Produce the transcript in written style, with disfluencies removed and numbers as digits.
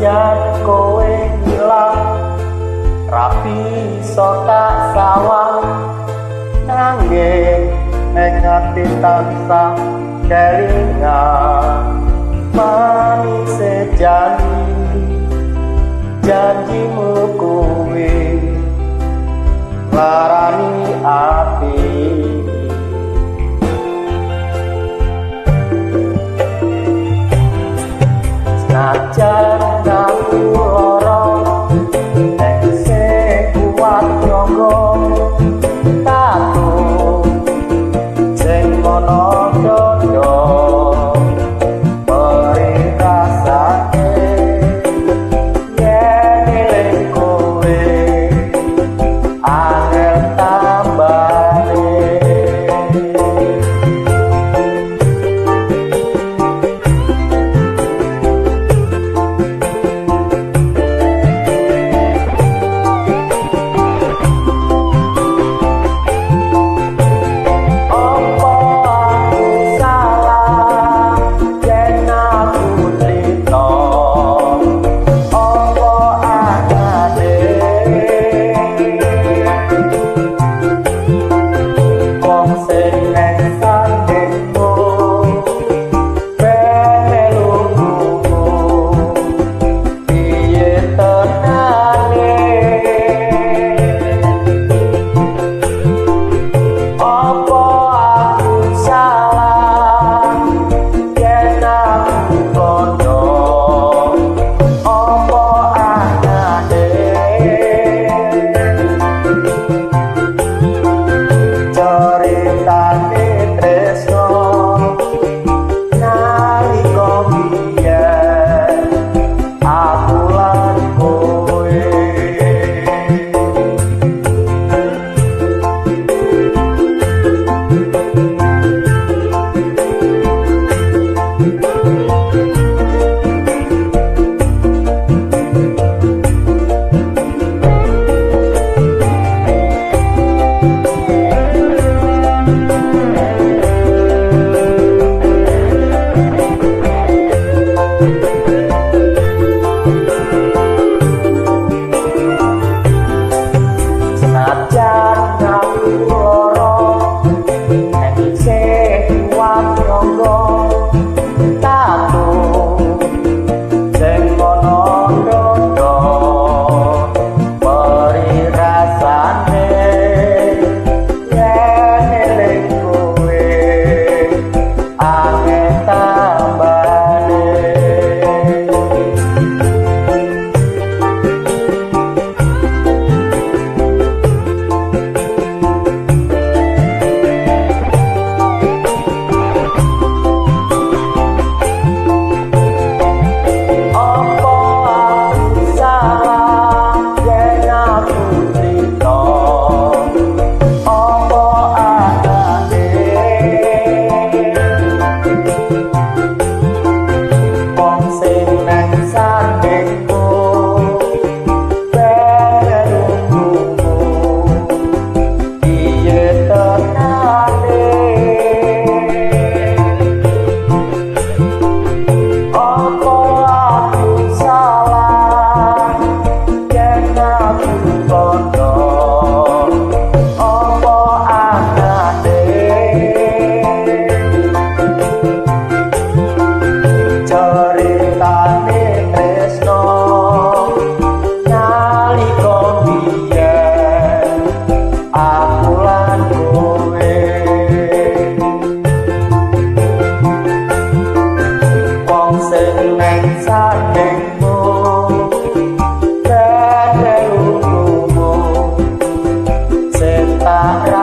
Senajan kowe ilang ra bisa tak sawang, nanging ning ati tansah kelingan manise janji janjimu kuwi larani ati. Senajan aku lara isih kuat nyangga tatu sing ana dodo perih rasane yen eling kowe angel tambane. Senajan aku lara isih kuat nyangga tatu sing ana dodo perih rasane yen eling kowe angel tambane. Tak